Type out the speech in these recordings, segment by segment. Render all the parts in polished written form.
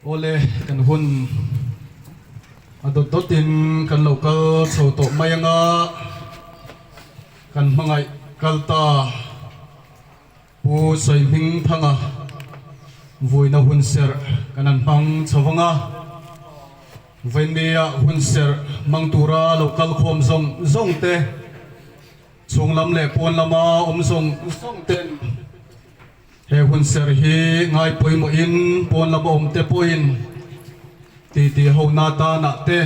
Awle, kan hun a dawt dawtin kan lo kal chho tawh mai anga kan hmangaih kal ta. Pu Saihming Thanga vuina hunserh kan han hmang chho vang a, Vawinia hunserh hmang tura lo kal khawm zawng zawng te, chhung lam leh pawn lama awm zawng zawng ten he hunserh hi ngai pawimawhin pawn lama awm te pawhin titi hona tanah te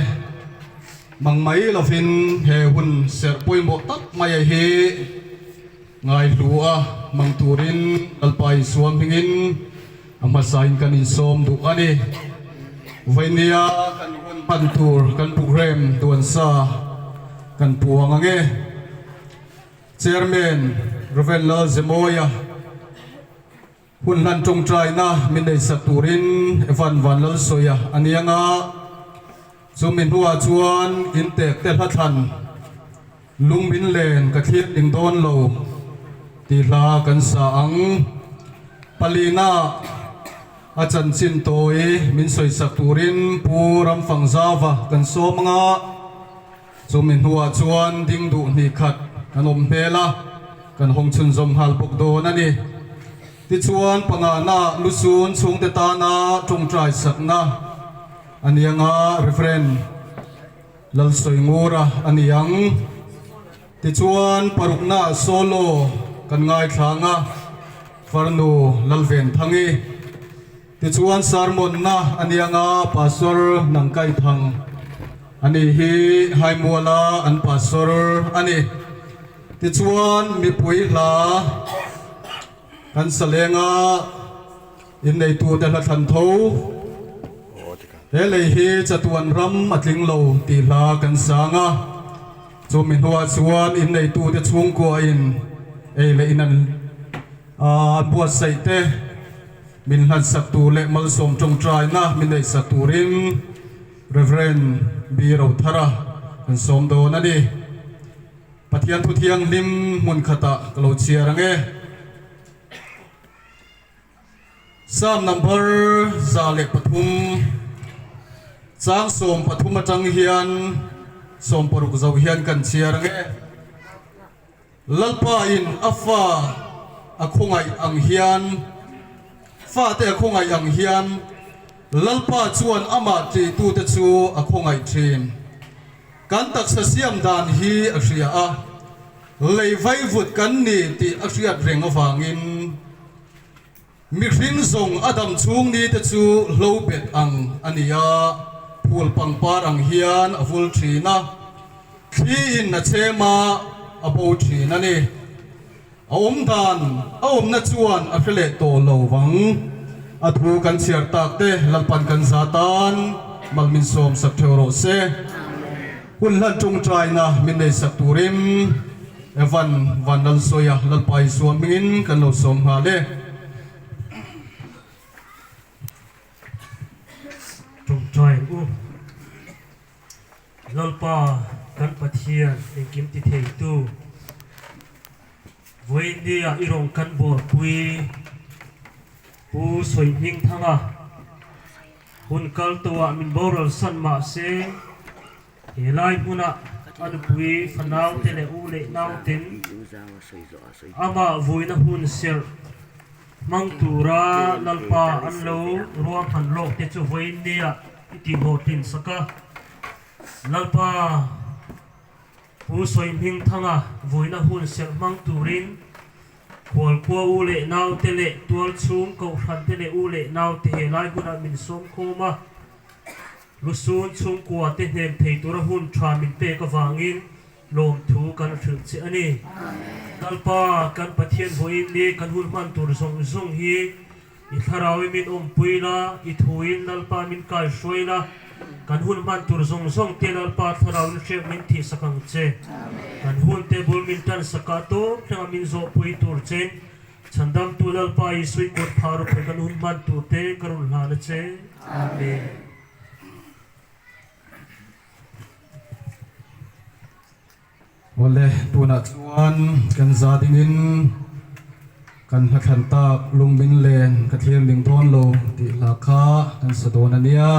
mang mai lovin he hunserh pawimawh tak mai hi Ngaihlu a hmang turin Lalpa Isua hmingin a hmasain kan insawm duh a ni. Vainia kan hun hman tur kan programme duansa kan puang ang e. Chairman Rev. Lalzemawia hun hlan tawngtaina min neihsak turin Evan Vanlalsawia a ni ang a, chumi hnuah chuan intek te hlathlan Lung min len ka thlir ding dawn lo tih hla kan sa ang. Palina a chanchin tawi min sawisak turin Pu Ramfangzava kan sawm ang a, chumi hnuah chuan ding duh hnih khat kan awm hmel a, kan hawng chhunzawm nghal bawk dawn a ni. Tichuan pangana lusun chhungte tana tawngtai sakna a ni ang a, Rev. Lalsawingura a ni ang. Tichuan parukna solo kan ngaithlang a, Farnu Lalventhangi. Tichuan sermon-na a ni ang a, Pastor Nangkaithang a ni hi Haimuala an pastor a ni. Tichuan mipui hla kan sa leng a. Inneitute hla thlan tho. He lei hi chatuan ram a tling lo tih hla kan sang a, chumi hnuah chuan inneitute chhungkuain ei leh in an buatsaih te min hlansak tur leh malsawm tawngtaina min neihsak turin Rev. B. Rothara kan sawm dawn a ni. Pathian thu thianghlim hmun khatah ka lo chhiar ang e. Psalm number 103, chang 13 atang hian 60 zo hian kan chhiar ang e. Lalpa in a fa a khawngaih ang hian, fate a khawngaih ang hian, Lalpa chuan amah ṭihtute chu a khawngaih ṭhin. Kan taksa siam dan hi a hria a, lei vaivut kan ni tih a hriat reng avangin mihring zawng a dam chhung ni te chu hlo bet ang a ni a, phul pangpar ang hian a vul thin a, thli in a chhem a, a bo thin a ni. A awm dan, a awmna chuan a hre leh tawh lo vang. A thu kan chhiar tak te Lalpan kan za tan mal min sawm sak theuh rawh se. Hun hlan tawngtaina min nei sak turin Evan Vanlalsawia Lalpa Isua hmingin kan lo sawm nghal e. Tawngtai u. Lalpa kan Pathian engkim ti theitu, vawiinnia i rawn kan bualpui Pu Sawihmingthanga hun kal tawhah min boral san mah se, he lai hmunah a nupui fanaute leh u leh nauten amah vuina hun serh hmang tura Lalpa an lo ruahman lawk te chu vawiinnia I ti hlawhtlin sak a, Lalpa Pu Sawihmingthanga vuina hun serh hmang turin Khualkhua u leh naute leh tualchhung kohhrante leh u leh naute he lai hunah min sawm khawm a, Lusun chhungkua te hnem thei tura hun tha min pek avangin lawmthu kan hrilh che a ni. Lalpa kan Pathian vawiin ni kan hun hman tur zawng zawng hi I thlarau i min awmpui la, i thuin Lalpa min kaihruai la, kan hun hman tur zawng zawng te Lalpa thlarau in hriak min thihsak ang che. Kan hun te bul min tansak ah tawp thleng a min zawhpui tur chein Chhandamtu Lalpa Isui kut phah rupui kan hun hman tur te ka rawn hlan a che. Amen. Awle, tunah chuan kan za dingin. Kan hmathlan tak lungmin len ka thlir ning dawn lo tih hla kha kan sa dawn a nia.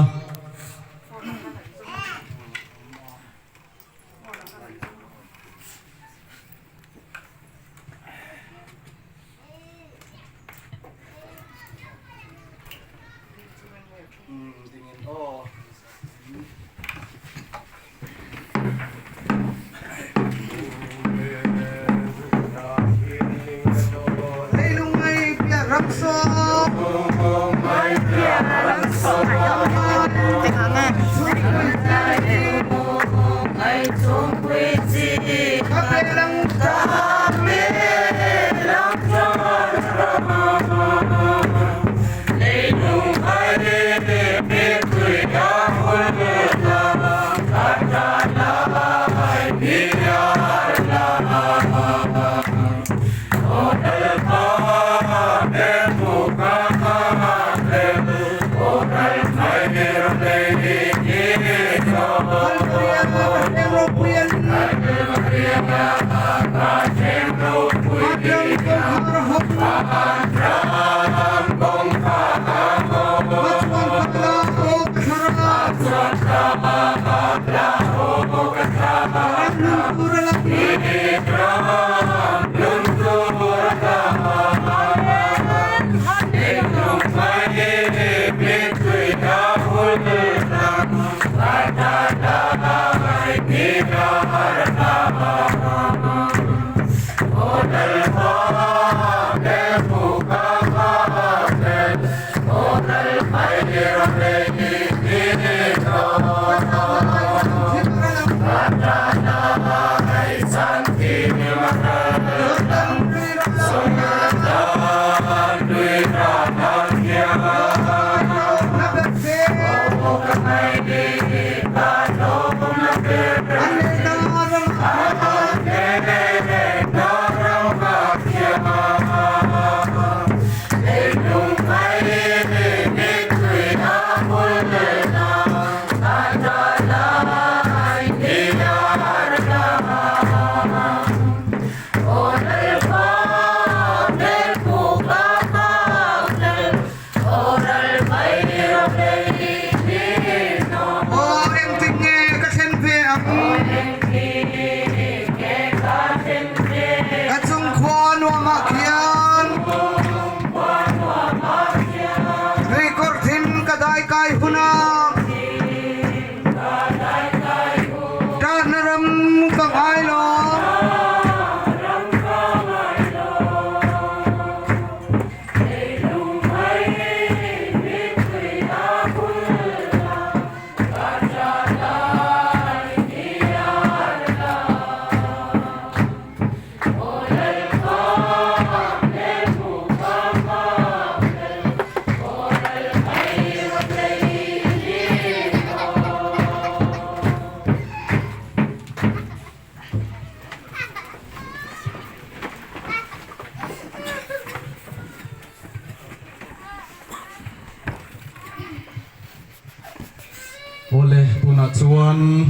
Awle, tunah chuan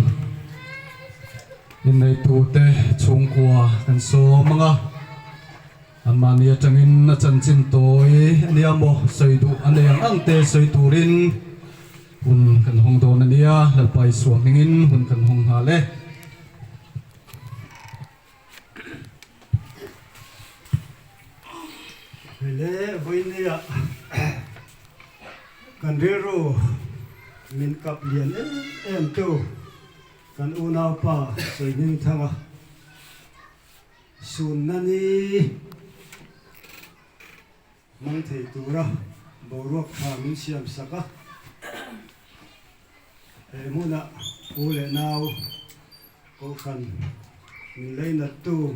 inneitute chhungkua kan sawm ang a, anmahni atangin a chanchin tawi a nia maw, sawi duh a nei ang ang te sawi turin hun kan hawng dawn a nia, Lalpa Isua hmingin hun kan hawng nghal e. Hei le vawinia kan rilru min kap lian em em tu kan unaupa Sawihmingthanga sunna ni hmang thei tura boruak tha min siam sak a, he hmuna pu leh nau Kohhran min leinattu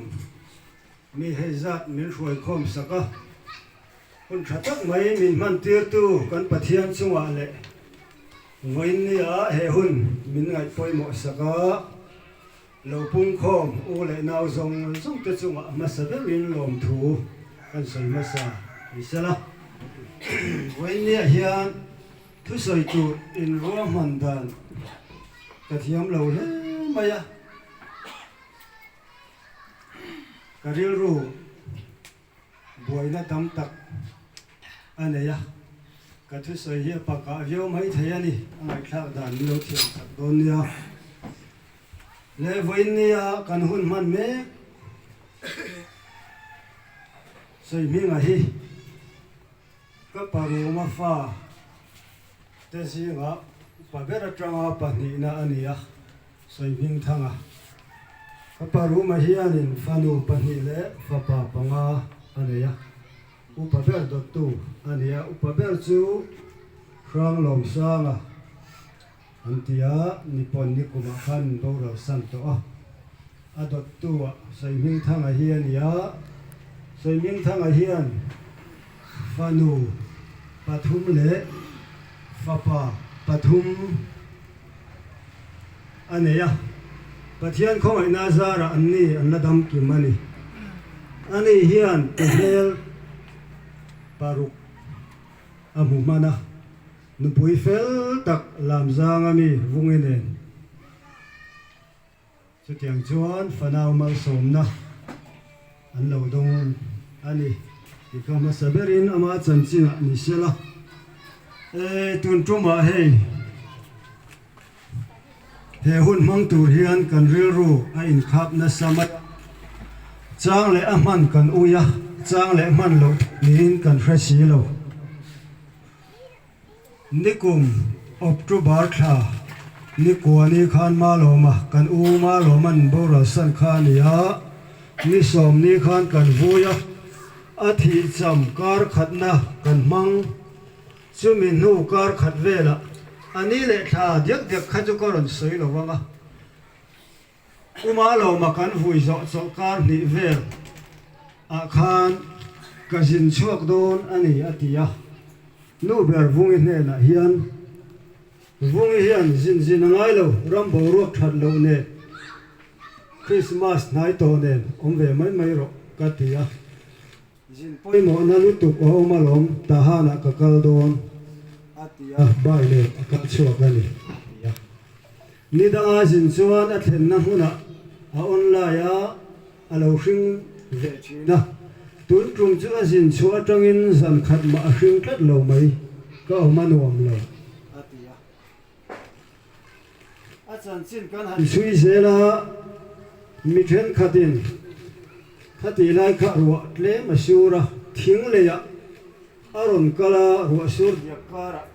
mi hei zat min hruaikhawm sak a, hun tha tak mai min hmantirtu kan Pathian chungah leh vawiinnia he hun min ngaih pawimawh sak a, lo pungkhawm u leh nau zawng zawng te chungah hmasa deuhin lawmthu kan sawi hmasa ni sela. Vawiinnia hian Thusawi tur inruahman dan ka thiam lo hle mai a, ka rilru Buaina tam tak a nei a, ka thusawi hi a pakah viau mai thei a ni, a ngaihthlak dan min lo thiam sak dawn nia. Leh vawiin nia kan hun hman mek sawi hminga hi ka paruma fa te zingah upa ber atanga pahnihna a ni a, sawi hming thanga. Ka paruma hianin fanu pahnih leh fapa panga a nei a, upa ber dawttu a ni a, upa ber chu Hranglawmsanga an ti a, Nippon nikumah khan min boral san tawh a, a dawttu ah Sawihmingthanga hi a ni a, Sawihmingthanga hian fanu pathum leh fapa pathum a nei a, Pathian khawngaihna zarah an ni an la dam kim a ni. Ani hian ka hmel paruk a hmu hman a, nupui fel tak lamzanga mi vungi nen. Chutiang chuan fanau malsawmna an lo dawng a ni tih kha hmasa berin ama chanchinah ni se la. E, tun tumah hei he hun hmang tur hian kan rilru a inkhap nasa mai a, chang leh a hman kan ui a, chang leh hman loh niin kan hre si lo. Nikum October thla ni kuani khan Malawma kan u Malawman boral san kha a ni a, ni sawmni khan kan vui a, a thih cham kar khatna kan hmang. Chumi hnu kar khat velah a ni leh thla diak diak kha chu ka rawn sawi lo vang a, U Malawma kan vui zawh chawlh kar hnih vel ah khan ka zin chhuak dawn a ni a ti a, nu ber Vungi hnenah hian, Vungi hian zin zin a ngai lo, ram boruak that loh nen, Krismas hnai tawh nen awm ve mai mai rawh ka ti a. Zin pawimawhna lutuk a awm alawm, Tahanah ka kal dawn a ti a, bai nen a kal chhuak a ni a ti a. Ni danga zin chuan a thlenna hmunah a online a, a lo hring ve thin a. Tun tum chu a zin chhuah atangin zan khat mah a hring tlat lo mai, ka awm a nuam lo a ti a. A chanchin kan han chhui zel a, mi thenkhatin Khatih lai kha ruah tlem a sur a, thing leiah a rawn kal a, ruah sur diak karah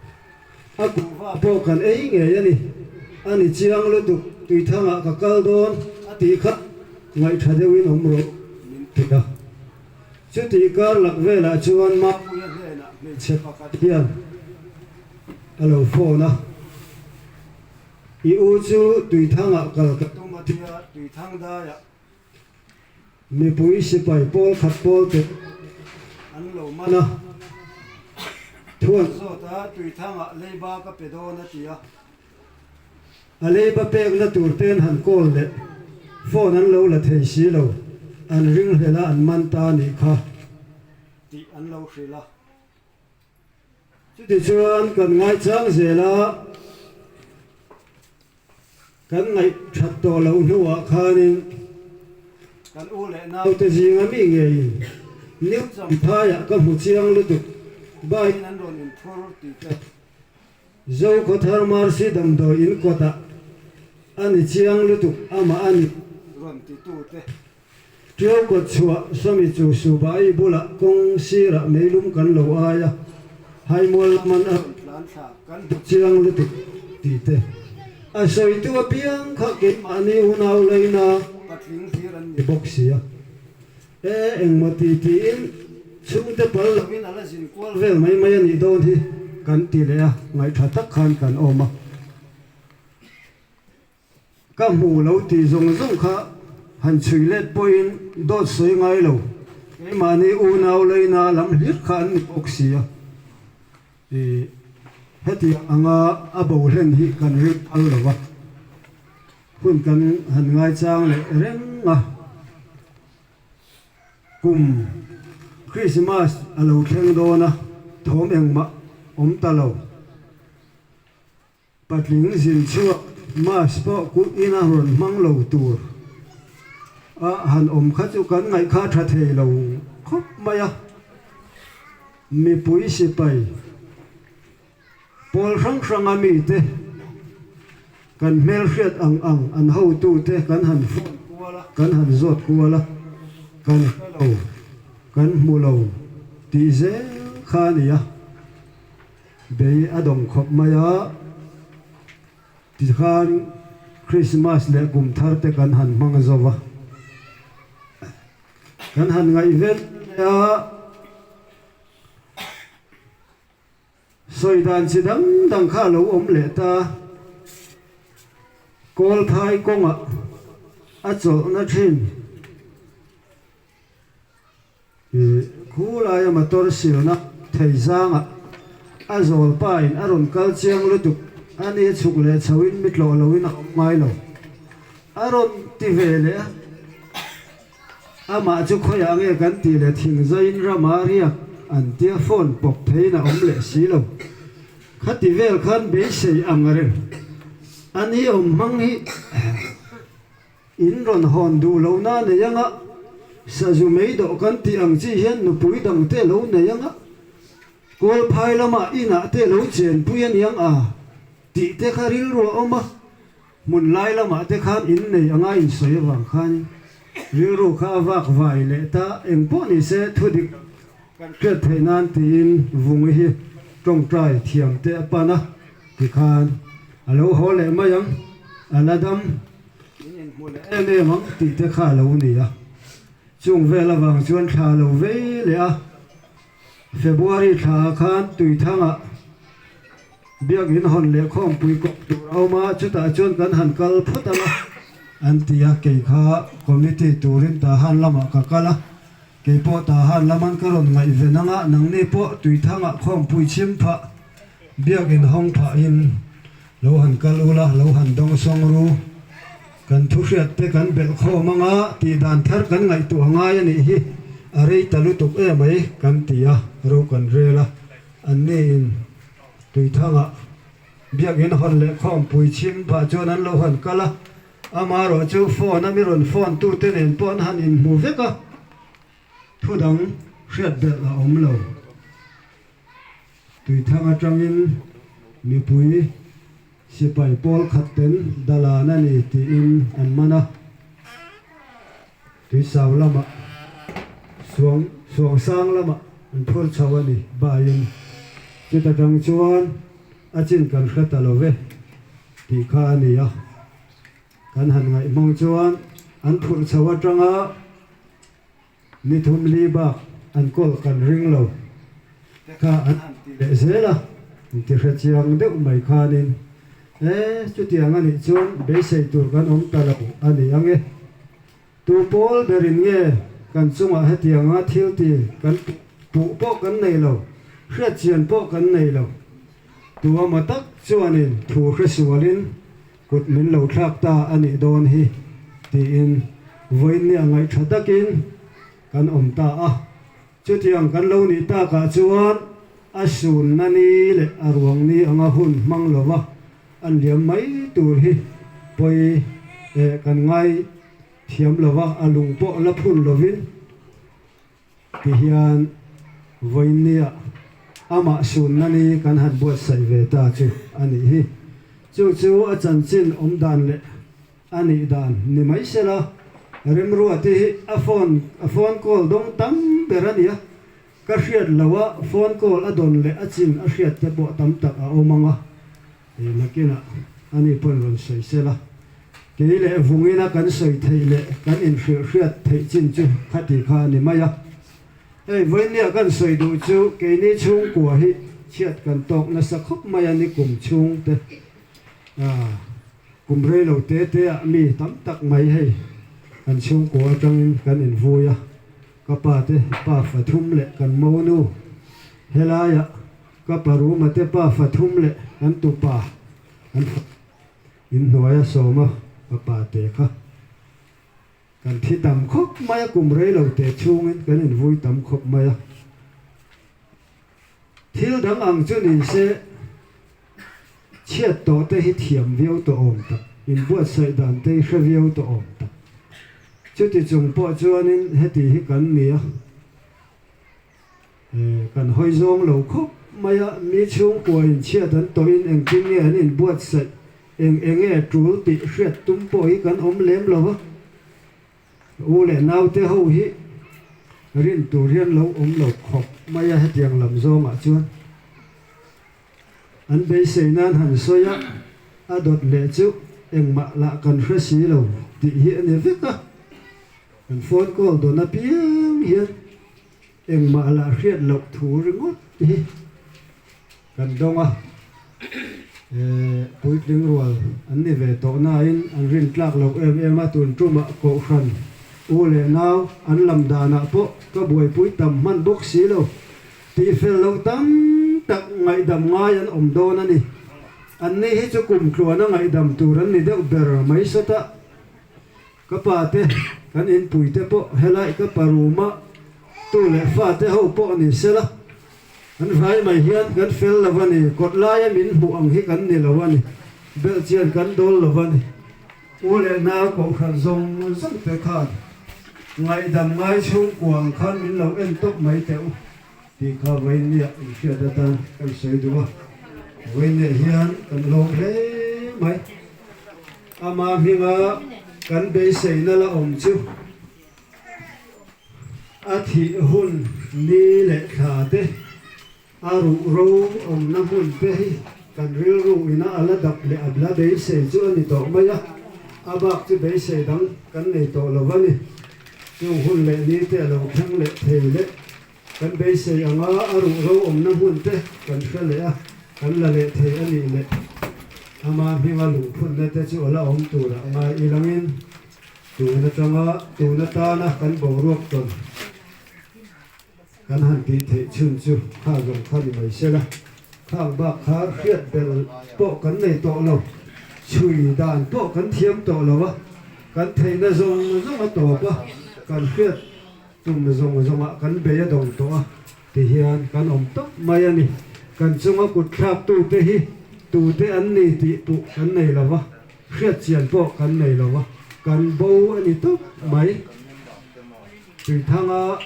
a kuhva pawh kan ei ngei a ni. A ni chiang lutuk, Tuithangah ka kal dawn a tih kha ngaihtha deuhin awm rawh min ti a. Chutih kar lak velah chuan Mapuia hnenah hmeichhe pakhat hian a lo phone a, I u chu Tuithangah kal ka tum a tia, Tuithang daiah Mipui sipai pawl khat pawl te an lo man a, thu an zawt a, Tuithangah leiba ka pe dawn a ti a. A leiba pekna tur ten han call leh phone an lo la thei si lo, an ringhlel a an man ta nih kha tih an lo hrilh a. Chutichuan kan ngaichang zel a. Kan ngaih that tawh loh hnuah khanin kan u leh naute zinga mi ngeiin New Champhaiah ka hmu chiang lutuk baiin an rawn inphur tih te Zokhawthar Marsi damdawi in kawtah a ni chiang lutuk amah a ni rawn titute Ṭiau kawt chhuah sawmi chu Subai bulah kawng sirah meilum kan lo ai a, Haimual laman a rawn tlan thla kan hmu chiang lutuk tih te a sawitu apiang kha keimahni unau laina patling hlir an ni bawk si a. E engmaw ti tiin chhungte pal lovin a la zin kual vel mai mai a nih dawn hi kan ti leh a, ngaihṭha tak khan kan awm a. Ka hmu lo tih zawng zawng kha han chhui let pawhin dawt sawi ngai lo, keimahni unau leina lam hlir kha an ni bawk si a. Ih, hetiang anga a bo hlen hi kan ring phal lo va, hun kan han ngaichang leh reng a. Kum Krismas a lo thleng dawn a, thawm engmah awm ta lo. Patling zin chhuak Mass pawh kulh ina rawn hmang lo tur a han awm kha chu kan ngaih kha tha thei lo khawp mai a. Mipui sipai pawl hrang hranga mite kan hmelhriat ang ang an hotute kan han phone kual a, kan han zawt kual a, kan hre lo, kan hmu lo tih zel kha a ni a, bei a dawng khawp mai a. Tikhan Krismas leh kum thar te kan han hmang zo va, kan han ngaih vel mai a. Sawi dan chi dang dang kha a lo awm leh ta. Kawlphai kawngah a chawlhna thin. Khulaia motor silna thei zangah a zawl pain a rawn kal chiang lutuk a ni a chhuk leh chhoin mi tlawh loin a awm ngai lo. A rawn ti ve leh a, amah chu khawiah nge kan tih leh thingzaiin rama riak an tia phone pawp theiin a awm leh si lo. Khati vel khan beisei ang reng a ni awm hmang hi. In rawn hawn duh lohna nei anga, sazu mei dawh kan tih ang chi hian nupui dang te lo nei anga, Kawlphai lamah inah te lo chenpui a niang a tih te kha rilru a awm a, hmun lai lamah te khan in nei anga insawi avang khanin rilru kha a vak vai leh ta, engpawh ni se thudik kan hriat theih nan tiin Vungi hi tawngtai thiam te a pan a tikhan a lo haw leh mai ang, a la dam. In inhmu leh em em ang tih te kha a lo ni a, chung vel avang chuan thla a lo vei leh a, February thla ah khan Tuithangah Biakin hawn leh khawmpui kawp tur a awm a, chutah chuan kan han kal phawt ang a an ti a, kei kha committee turin Tahan lamah ka kal a, kei pawh Tahan laman ka rawn ngaihven ang a, nangni pawh Tuithangah khawmpui chhim phah Biakin hawng phahin Lo han kal ula, lo han dawng sawng ru. Kan thu hriat te kan belh khawm anga tih dan thar kan ngaihtuah ngai a nih hi, a rei ta lutuk em mai kan ti a, ro kan rel a. Anni in Tuithangah Biakin hawn leh khawmpui chhim phah chuan an lo han kal a, amaherawh chu phone a mi rawn phone tu te nen pawh an han inhmu vek a, thu dang hriat belh a awm lo. Tuithang atangin mipui sipai pawl khat ten dalan a ni tiin an man a, Tuisau lamah Suang Suangsang lamah an phur chho a ni baiin chuta tang chuan a chin kan hre ta lo ve tih kha a ni a, kan han ngaih hmang chuan an phurh chho atanga Ni thum li bak an kawl kan ring lo te kha an han ti leh zel a, an ti hre chiang deuh mai khanin e chutiang a nih chuan beisei tur kan awm ta lo a ni ang e. Tu pawl berin nge kan chungah hetianga thil ti kan puh pawh kan nei lo, hriatchian pawh kan nei lo. Tu amaw tak chuanin thu hre sualin Kut min lo thlak ta a nih dawn hi tiin vawiinnia ngaihṭha takin kan awm ta a. Chutiang kan lo nih takah chuan a sunna ni leh a ruang ni anga hun hmang lova an liam mai tur hi pawi eh kan ngai thiam lova a lung pawh la phun lovin Ti hian vawiinnia amah sunna ni kan han buatsaih ve ta chu a nih hi. Chu chu a chanchin awm dan leh a nih dan ni mai sela, Remruati hi a phone a phone call dawng tam ber a nia, ka hriat loha phone call a dawn leh a chin a hriat te pawh tam tak a awm ang a, Nakinah ani pawn rawn sawi sela, kei leh vungina kan sawi theih leh kan inhrilh hriat theih chin chu khati kha a ni mai a. Hei vawinia kan sawi duh chu keini chhungkua hi chhiat kan tawk nasa khawp mai a ni kum chhungte kum rei lo te te ah mi tam tak mai hei kan chhungkua atangin kan invui a, ka pa te pa fathum leh kan monu helaiah Ka paruma te pa fathum leh kan tupa an inhnuai a sawm a, ka pa te kha kan thi tam khawp mai a, kum rei lo te chhungin kan invui tam khawp mai a. Thil dang ang chu ni se chhiat tawh te hi thiam viau tawh awm tak, inbuatsaih dan te hi hre viau tawh awm tak. Chuti chung pawh chuanin heti hi kan ni a. Kan hawi zawng lo khawp mai a, mi chhungkua in chhiat an tawhin engtin nge an inbuatsaih, eng eng nge tul tih hriat tum pawh hi kan awm lem lo va. U leh naute ho hi rin tur hian lo awm lo khawp mai a hetiang lam zawngah chuan an beisei nan han sawi a, a dawt leh chu engmah lah kan hre si lo tih hi a ni vek a, kan phone call dawn apiang hian Engmah lah hriat loh thu ringawt hi kan dawng a, puitling rual an ni ve tawh nain an rin tlak loh em em a, tun tumah Kohhran u leh nau an lam danah pawh ka buaipui tam hman bawk si lo, tihfel loh tam tak ngaihdam ngai an awm dawn a ni. Anni hi chu kum tluana ngaihdam tur an ni deuh ber mai sawtah. Ka pa te, kan inpui te pawh helai ka pa room-a tu leh fa te ho pawh ni sela, an vai mai hian kan fel lo a ni, kawt laia min hmuh ang hi kan ni lo a ni, belhchian kan dawl lo a ni. U leh nau kohhran zawng zawng te khan ngaihdam ngai chhungkua ang khan min lo en tawp mai teh u tih kha Vawinia inhriat atan kan sawi duh a, Vawinia hian kan lawm hle mai. Ama hminga kan beiseina la awm chu a thih hun ni leh thla te, a ruh ro awmna hmun te hi kan rilru ina a la dap leh a la beisei chu a ni tawh mai a, a bak chu beisei dang kan nei tawh lo a ni. Chung hun leh ni te a lo thleng leh thei leh kan beisei anga a ruh ro awmna hmun te kan hre leh a, kan la leh thei a nih leh ama hminga lungphunna te chu a la awm turah ngai ilangin tun atanga tun atana kan boruak tawn kan han tih theih chhun chu kha zawng kha ni mai sela, khang bak kha hriat bel pawh kan nei tawh lo, chhui dan pawh kan thiam tawh lo a, kan theihna zawng zawng a tawp a, kan hriat Tum zawng zawngah kan bei a dawng tawh a ti hian kan awm tawp mai a ni. Kan chunga kut thlaktute hi tute an ni tih puh kan nei lo va, hriatchian pawh kan nei lo va, kan bo a ni tawp mai. Tuithanga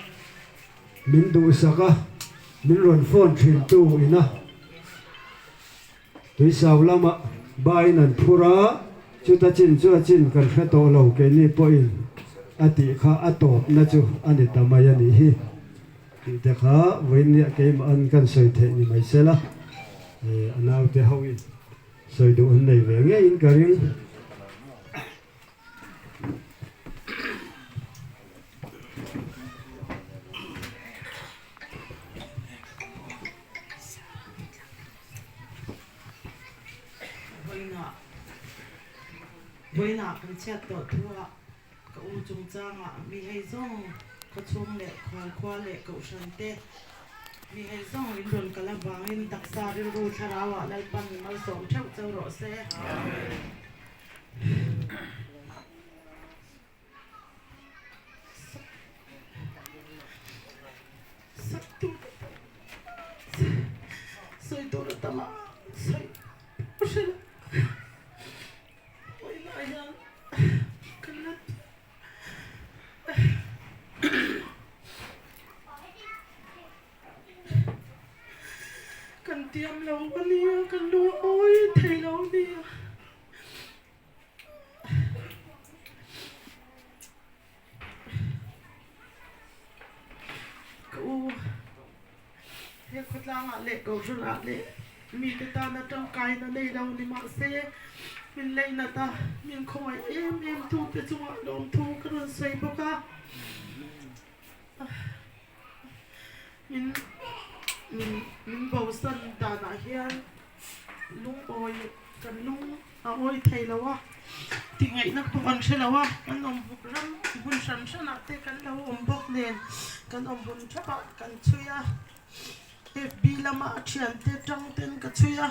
min duhsak a, min rawn phone thintu ina Tuisau lamah bain an phur a, chuta chin chu a chin kan hre tawh lo keini pawhin a tih kha a tawpna chu a ni ta mai a nih hi tih te kha vawiinniah keimah an kan sawi theih ni mai sela, a naute hoin sawi duh an nei ve ngeiin ka ring. Vawiinah vawiinah kan chhiat tawh thu a, ka u chungchangah mi hei zawng khawchhung leh khualkhua leh kohhran te mi hei zawng in rawn kal avangin taksa rilru thlarauah Lalpan malsawm theuh cheu rawh se. Sawi tur a tam a, sawi ka hre lo. Vawiinah hian ka la Kan tiam lo a nia, kan lu a awi thei lo a nia. Ka u, he khawtlangah leh kohhranah leh mite tana tangkaina nei lo ni mahse, min leinat a, min khawngaih em em tute chungah lawmthu ka rawn sawi bawk a. Min min bosan danah hian lungawi kan lung a awi thei lo a, tingaihna pawh kan hre lo a, kan awm buk ram hmun hran hranah te kan lo awm bawk nen kan awm hmun thapah kan chhui a, FB lama a thiante tang ten ka chhui a,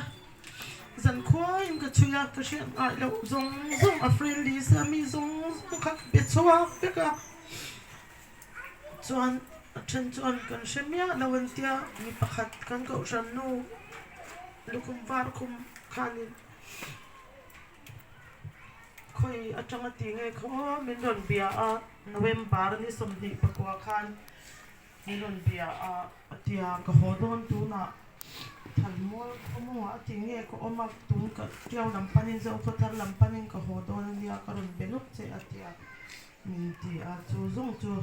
zan khuaiin ka chhui a, ka hriat ngai loh zawng zawng a friendly sia mi zawng zawng kha ka be chhuak vek a. Chuan a then chuan kan hre miah lo an tia mi pakhat kan kohhran nu lukhum var khum khanin khawi atanga tih nge khaw min rawn bia a November ni 24 khan. Min rawn bia a, a ti a, ka haw dawn tunah Thanmual khawmawngah a ti nge ka awm a, tun ka Tiau lam panin Zokhawthar lam panin ka haw dawn a nia ka rawn be lawk che a ti a, min ti a, chu zawng chu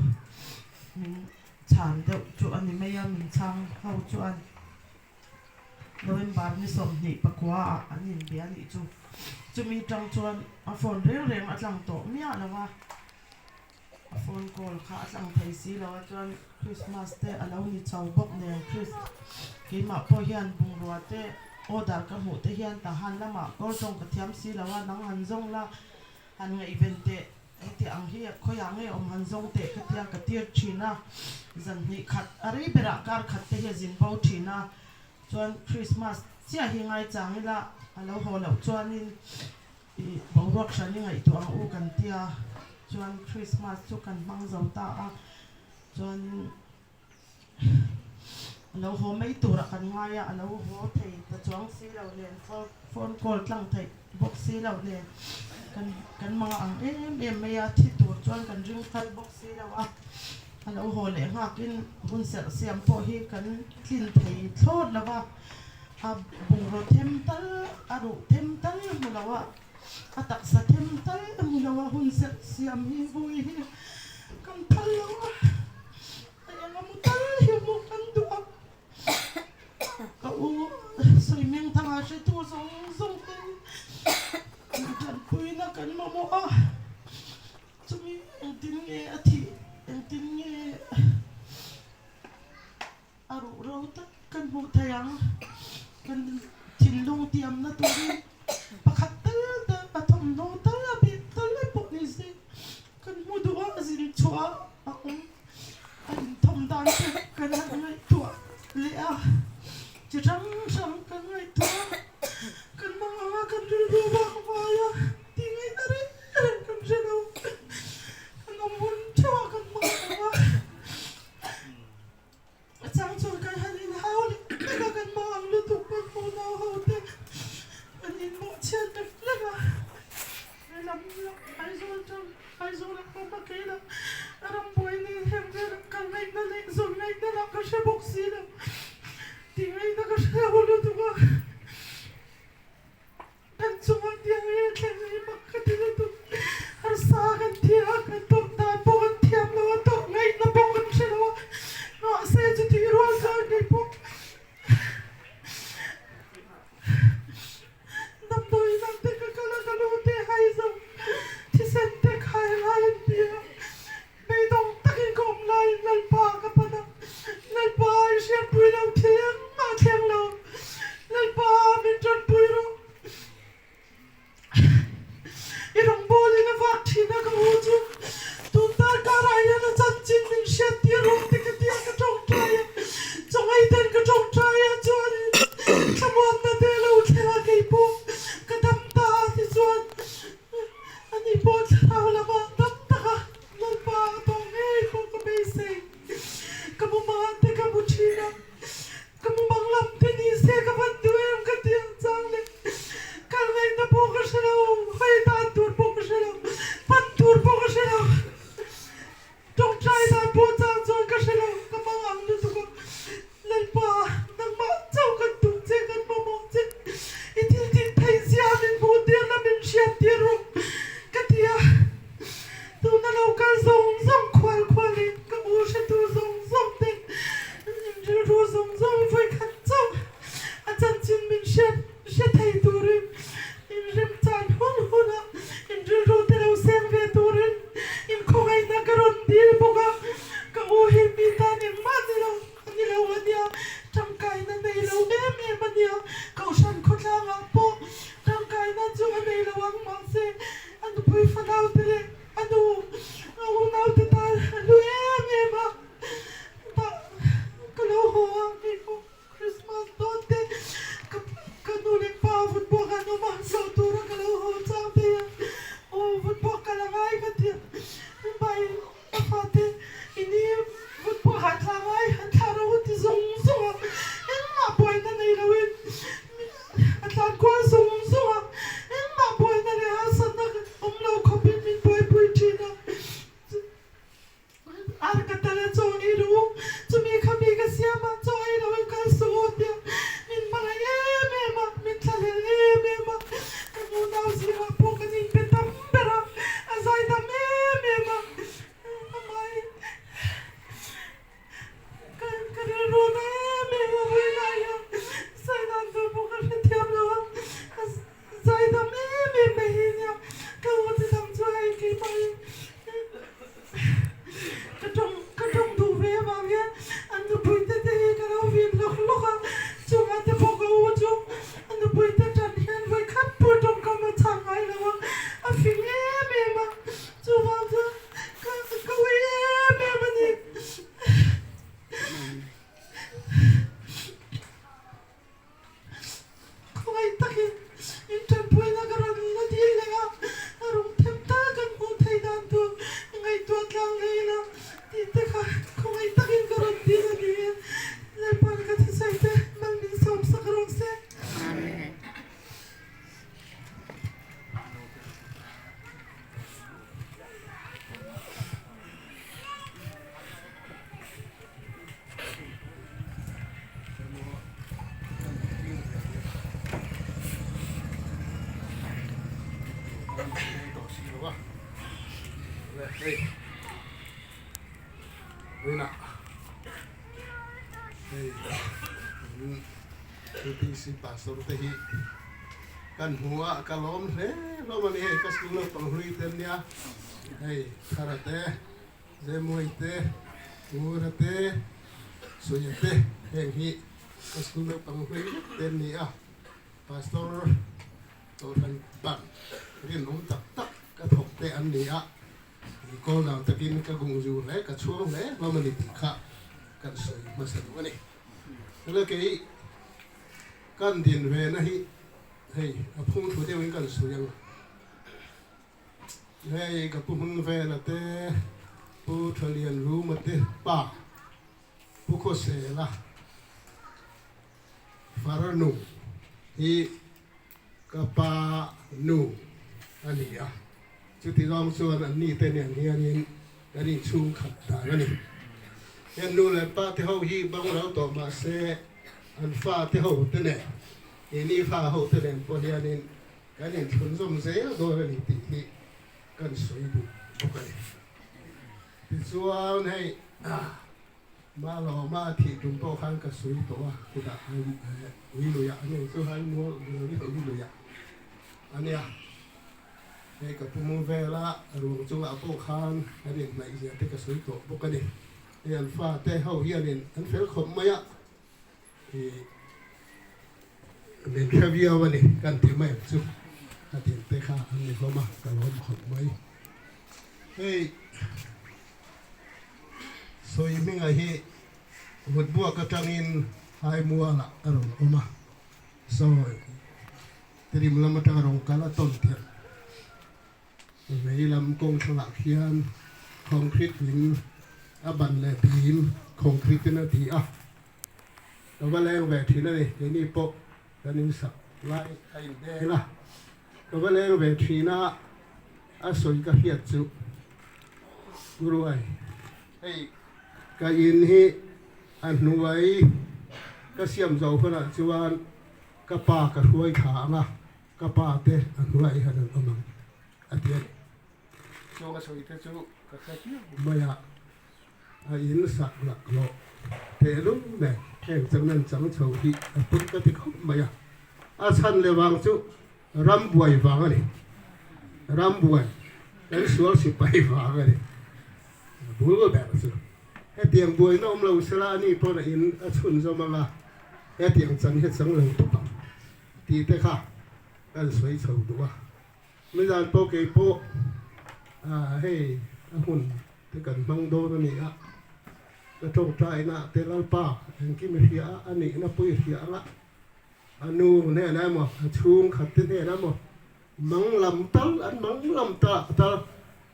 min chhan deuh chu a ni mai a, min chhang ho chuan November ni 24 ah an inbia a nih chu, chumi tang chuan a phone reng reng a tlang tawh miah lo a. A phone call kha a tlang thei si lo a chuan Christmas te a lo ni chho bawk nen Chris keimah pawh hian bungrua te order ka hmuh te hian tahan lamah kawr tawng ka thiam si lo a nang han zawng la han ngaihven teh heti ang hi khawiah nge awm han zawng teh ka tia ka tir thin a zan hnih khat a rei berah kar khat te hi a zin bo thin a chuan Christmas chiah hi ngaichang ila a lo haw loh chuanin I boruak hran i ngaihtuah ang u kan tia chuan Christmas chu kan hmang zo ta a, chuan a lo haw mai turah kan ngai a, a lo haw thei ta chuang si lo nen phone call tlang theih bawk si lo nen kan kan hmang ang em em mai a, thi tur chuan kan ring phal bawk si lo a, a lo haw leh nghakin hun serh siam pawh hi kan tlin thei thlawt lo va. A bungraw them tal, a ruh them tal hmu lo a, a taksa them tal hmu lo a hun serh siam hi vui hi kan phal lo a, a eng a mu tal hi hmuh kan duh a, ka u Sawimeng thanga hretu zawng zawng te intanpuina kan mamawh a, chumi engtin nge a thih, engtin nge. A ruh ro tak kan hmuh thei ang. Kan thinlung tiamna turin pakhat tal tal a thawmhnaw tal a bik tal a pawh ni se kan hmu duh a, a zin chhuah a awm a inthawm dan te kan han ngaihtuah leh a, chi hrang hrang kan ngaihtuah a, kan hmang ang a, kan rilru vak vai a, tih ngaihna reng reng kan hre lo, kan awm hun theuh a kan hmang ang a. A chang chuan kan han inhau leh lek a, kan hma ang lutuk kan unau ho te kan inmawh chhiat lek lek a, helam lah Aizawl tang Aizawl ah awm a kei lah rambuai nen heng velah kal ngaihna leh zawn ngaihna lah ka hre bawk si lo, tih ngaihna ka hre lo lutuk a. Kan chungah tiang nge thleng hi mak ka ti lutuk. Harsa kan thi a, kan tawrh dan pawh kan thiam lo a, tawrh ngaihna pawh kan hre lo a, mahse chutih rual chuan kei pawh damdawi lam te ka kal a, ka lu te hai zo, thisen te khai lai an ti a. kan hmu tawh si lo a, le hei vawiinah hei kan UPC pastor te hi kan hmu a ka lawm hle hlawm a ni hei ka school naupang hlui te an nia hei Thara te Zemuai te Ngura te Suia te heng hi ka school naupang hlui vek te an ni a pastor Kohhran ban rinawm tak tak ka thawk te an ni a, kawl dang takin ka gung zu hle, ka chhuang hle hlawm a ni tih kha kan sawi hmasa duh a ni. Tuna kei kan din ve na hi hei a phung thu deuhin kan sawi ang a, hei ka pu hmun vela te, pu Thalian Ruma te pa Pu Khawsela farnu hi ka pa nu a ni a, chuti zawng chuan an ni te nen hianin kan inchhung khat dan a ni. Heng nu leh pa te ho hi bang lo tawh mah se an fa te ho te nen, keini fa ho te nen pawh hianin kan inthlunzawm zel dawn a ni tih hi kan sawi duh bawk a ni. Tichuan hei Malawma thih tum pawh khan ka sawi tawh a, chutah ui luiah a nih chu hai mual ui luiah a nia. Hei ka pu mu vela ruang chungah pawh khan kan inhnaih zia te ka sawi tawh bawk a ni. Hei an fate ho hianin an fel khawp mai a, ih min hre viau a ni kan ti mai ang chu ka tih te kha an ni hlawm a, ka lawm khawp mai. Hei sawi hminga hi vutbuak atangin Haimualah a rawn awm a, sawi Tirim lam atanga rawn kal a tawn tirh vei lam kawng thlangah khian concrete in a ban leh bim concrete in a ti a, ka va leng ve thin a ni, keini pawh kan insak lai a indeng a. Ka va leng ve thin a, a sawi ka hriat chu Guruai, hei ka in hi a hnuai ka siam zo hunah chuan ka pa ka hruai thla ang a, ka pa te a hnuai hian an awm ang a ti a ni. Chung a sawi te chu ka hre piang mai a, a in sak laklawh tehlum nen heng chang nan chang chho hi a put ka ti khawp mai a, a chhan leh vang chu ram buai vang a ni, ram buai kan sual sipai vang a ni, bul ber chu hetiang buaina awm lo sela a ni pawn a in a chhun zawm ang a, hetiang chan hi a chang lo tawp ang tih te kha kan sawi chho duh a. Mizan pawh kei pawh hei a hmun te kan hmang dawn a ni a, ka tawngtaina te Lalpa engkim i hria a, a nihna pawh i hria ang a, a nu hnenah emaw a chhungkhat te hnenah emaw mang lam tal an mang lam ta tal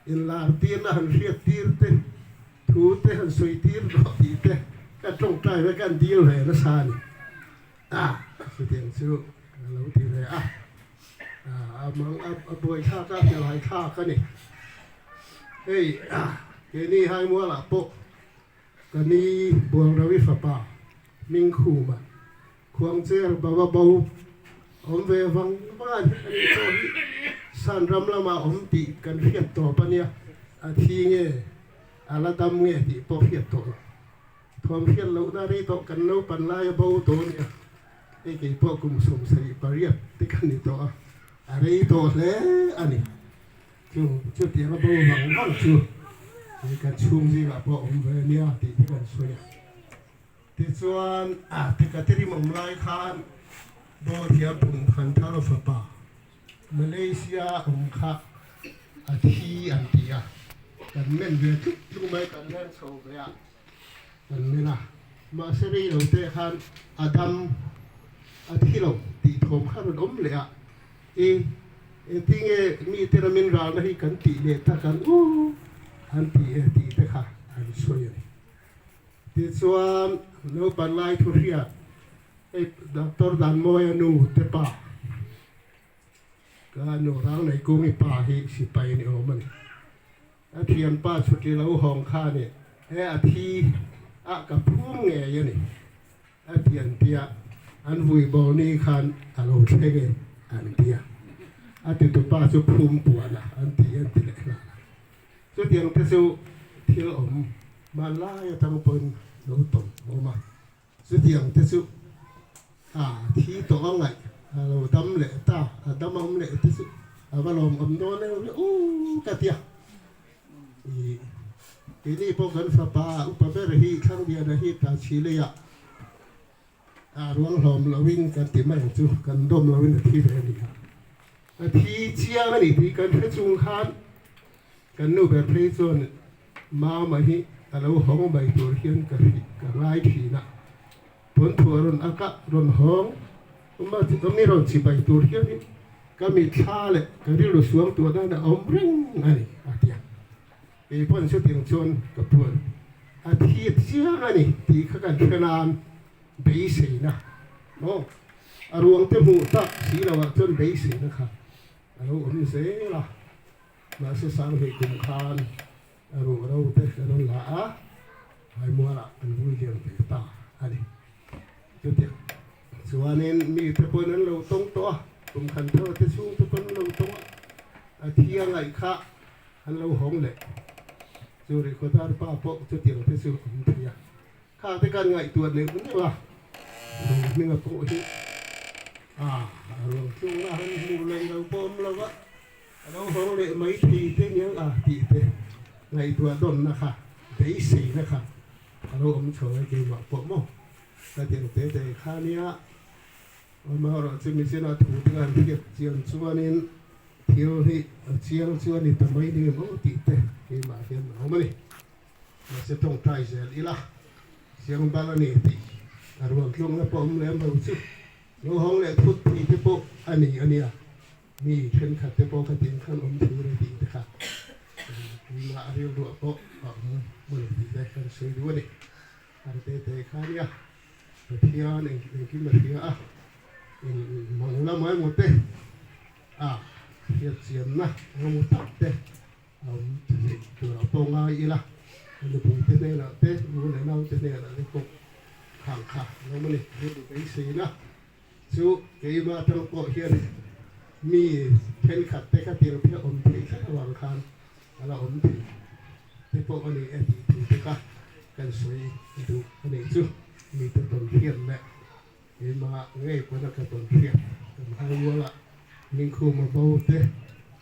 inlar tirna han hriat tir te thu te han sawi tir rawh tih te ka tawngtai ve ka han dil ve nasa a ni. A, chutiang chu ka lo ti ve a, a mang a buai thlak a, hmelhai thlak a ni. Hei, keini Haimualah pawh ka ni Buangrawi fapa Hmingkhuma Khuangcher Baba Bo awm ve vang vang a ni pawh hi San ram lamah awm tih kan hriat tawp a nia, a thi nge a la dam nge tih pawh hriat tawh lo. Thuam hriat lohna rei tawh kan naupan lai a bo tawh a nia, hei kei pawh kum 78 te ka ni tawh a, a rei tawh hle a ni. Chu chutiang a bo vang vang chu hei kan chhung zingah pawh awm ve a nia tih te kan sawi a. Tichuan a Tikaterim awm lai khan Dawthiam Pum Thar fapa Malaysia awm kha a thi an ti a, kan men ve tluk tluk mai, kan leng chho ve a, kan men a, mahse rei lo te khan a dam a thi lo tih thawm kha rawn awm leh a, i engtinge mite ramin ralna hi kan tih leh tak ang u an ti e tih te kha an sawi a ni. Tichuan naupang lai thu hriat hei Doctor Danmawia nu te pa, Ka nu rang nei kungi pa hi sipai ni awm a ni. A thianpa chhuti lo hawng kha a ni. He a thi a ka phum ngei a ni. A ti an tia, an vui bawr ni khan a lo thleng e an tia. A titupa chu phum puan a an ti an ti leh nghal a. Chutiang te chu thil awm hmanlai atang pawhin lo tawm awm a. Chutiang te chu a thi tawh a ngaih a lo dam leh ta, a dam awm leh te chu a va lawmawm dawn em u ka ti a. Ih keini pawh kan fapa upa ber hi Thlangliana hi ta Chhileiah A ruang hlawm loin kan ti mai ang chu, kan dawm loin a thi ve a ni a. A thi chiang a ni tih kan hre chung khan kan nu ber phei chuan Mama hi a lo hawng mai tur hian ka hrih ka ngai thin a, Puanthu a rawn ak a, rawn hawng mi rawn chibai tur hianin ka mitthla leh ka rilru suang tuah dan a awm reng a ni a ti a. Kei pawn chutiang chuan ka puan a thi chiang a ni tih kha kan hre nan beiseina maw a ruang te hmuh tak si lo ah chuan beiseina kha a lo awm zel a, mahse Sanghnih kum khan a ruh ro te ka rawn la a, Haimual ah kan vui lian ve ta a ni. Chutiang chuanin mi te pawn an lo tawng tawh a, kum khan thar te chhung te pawn an lo tawng a, a thi a ngaih kha An lo hawng leh. Chu rihkhawdar pa pawh chutiang te chu awm thei a. Kha te kan ngaihtuah neuh neuh a, lung hminga pawh hi a ruang tlungna han hmuh leh lo pawh awm lo va, a lo hawng leh mai thei te niang a tih te ngaihtuah dawnna kha, beiseina kha a lo awm chho a keimah pawh maw ka ti ang te te kha nia. Amaherawhchu mihrinah thu te kan hriat chian chuanin Thil hi a chiang chu a ni ta mai ni maw tih te keimah hian a awm a ni. Mahse tawngtai zel ila chiang bal a ni tih a ruang tlukna pawh awm lem lo chu lo hawng leh thut thei te pawh a ni a nia. Mi thenkhat te pawh khatin khan awm thur a tih te kha keimah a rilruah pawh a awm a ni tih te kan sawi duh a ni. Har te te kha nia Pathian engkim a hria a, eng mang lamah emaw te a hriatchianna engemaw tak te a awm theih tur ah pawh ngai ila, ka nupui te hnenah te, u leh nau te hnenah te pawh khang kha an awm a ni. Rilru beiseina chu keimah atang pawh hian mi thenkhat te kha tir te awm theih tlat avang khan a la awm thei te pawh a ni e tih thu te kha kan sawi duh a nih chu. Mite tawn hriat leh Keimah ngei pawn a ka tawn hriat kan hai rual a, Ningkhuma bo te,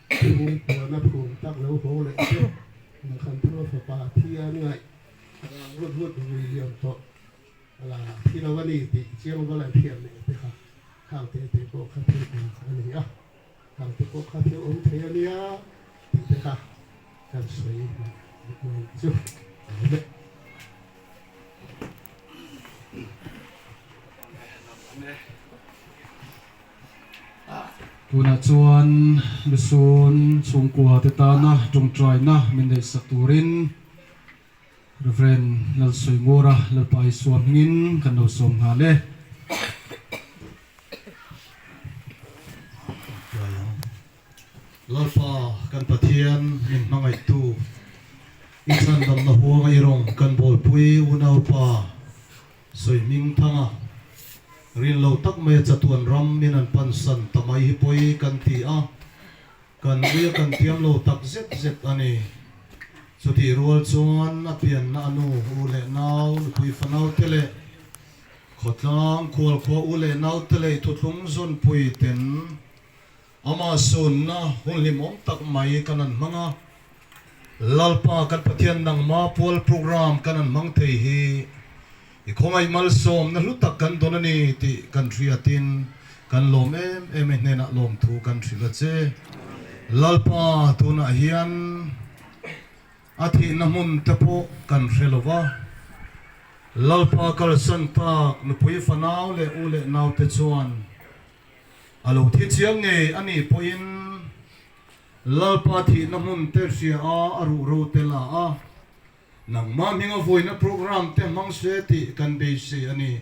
chhung puana phum tak lo haw leh te, Mkhanthanga fapa thi an ngaih rang vut vut vui liam tawh la thi lo a ni tih chiang val an hriat leh te kha khang te te pawh kha thil awm a ni a, khang te pawh kha thil awm thei a nia tih te kha kan sawi mai chu a awm e. Tunah chuan Lusun chhungkua te tana tawngtaina min neihsak turin Rev. Lalsawingura Lalpa Isua hmingin kan lo sawm nghal e. Lalpa kan Pathian min hmangaihtu, i chhandamna huanga i rawn kan bawlpui unaupa Sawihmingthanga, rin lo tak maia chatuan ram min an pansan ta mai hi pawi kan ti a, kan ui a kan thiam lo tak zet zet a ni. Chutih rual chuan a pianna a nu u leh nau, nupui fanau te leh khawtlang khualkhua u leh nau te leh thuthlung zawnpui ten Amah sunna hun hlimawm tak mai kan han hmang a, Lalpa kan Pathian nangma pual program kan han hmang thei hi i khawngaih malsawmna hlu tak kan dawn a ni tih kan hriatin kan lawm em em e hnenah lawmthu kan hrilh a che. Lalpa tunah hian a thihna hmun te pawh kan hre lo va, Lalpa kalsan tak nupui fanau leh u leh naute chuan A lo thi chiang ngei a nih pawhin Lalpa thihna hmun te hria a, a ruh ro te la a, nangmah hminga vawiina program te hmang se tih kan beisei a ni.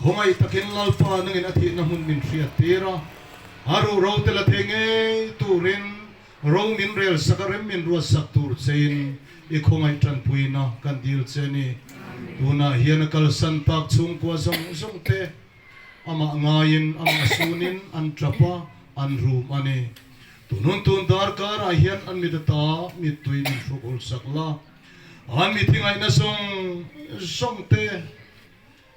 Khawngaih takin Lalpa nangin a thihna hmun min hriat tir a, a ruh ro te la thei ngei turin ro min rel sak a, rem min ruat sak tur chein i khawngaih tanpuina kan dil che a ni. Tunah hian a kalsan tak chhungkua zawng zawng te, Amah ngaiin, amah sunin an tap a, an rum a ni. Tunun tun darkar ah hian an mit ata mittui min hruk hul sak la, an mithi ngaihna zawng zawng te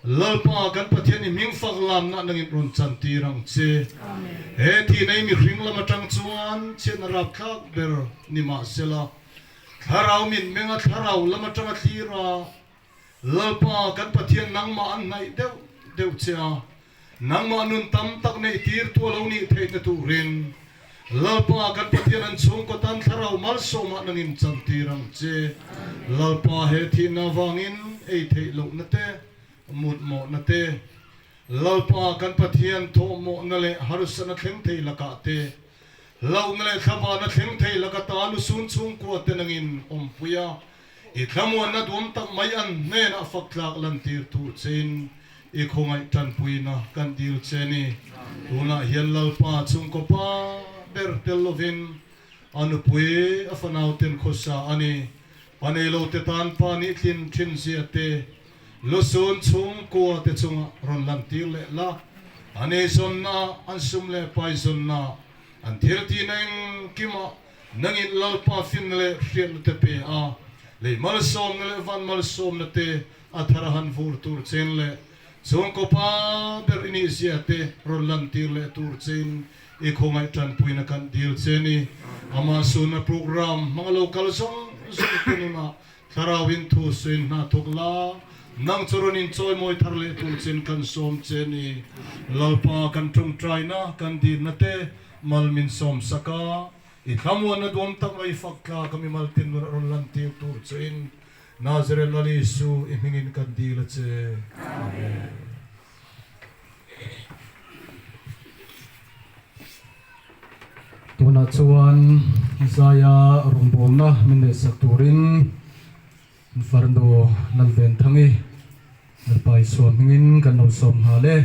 Lalpa kan Pathian i hming fak lamna nangin rawn chantir ang che. He thihna i mihring lam atang chuan chhiatna rapthlak ber ni mahsela, Thlarau mitmenga thlarau lam atanga thlir a, Lalpa kan Pathian nangmah an hnaih deuh deuh che a, nangmah nun tam tak neih tir tu a lo nih theihna turin Lalpa kan Pathian an chhungkaw tan thlarau malsawmah nangin chantir ang che. Lalpa he thihna avangin ei theih lohna te, mut mawhna te, Lalpa kan Pathian thawhmawhna leh harsatna thleng thei lakah te, hlauhna leh thlavana thleng thei laka ta lusun chhungkua te nangin awmpui a, I thlamuanna duam tak mai an hnenah fak tlak lantir tur chein i khawngaih tanpuina kan dil che ni. Tunah hian Lalpa chhungkaw pa ber tel lovin a nupui a fanau ten khawsa a ni. Pa nei lo te tan pa nih tlin thin zia te lusun chhungkua te chungah rawn lantir leh la. An eizawnna, an sum leh paizawnna, an thiltihna engkimah Nangin Lalpa finna leh hriatna te pe a, lei malsawmna leh van malsawmna te a thar a han vur tur chen leh chhungkaw pa ber i nih zia te rawn lantir leh tur chein i khawngaih tanpuina kan dil che ni. Amah sunna program hmanga lo kal zawng zawng te nunah Thlarauin thu suin hna thawk la, nang chu rawn inchawimawi thar leh tur chin kan sawm che ni. Lalpa kan tawngtaina, kan dilna te mal min sawm sak a, i thlamuanna duam tak mai fak tla ka mimal tin rawn rawn lantir tur chein Nazareth Lal Isu i hmingin kan dil a che. Amen. Tunah chuan Zaia rawngbawlna min neihsak turin Farnu Lalventhangi Lalpa Isua hmingin kan lo sawm nghal e.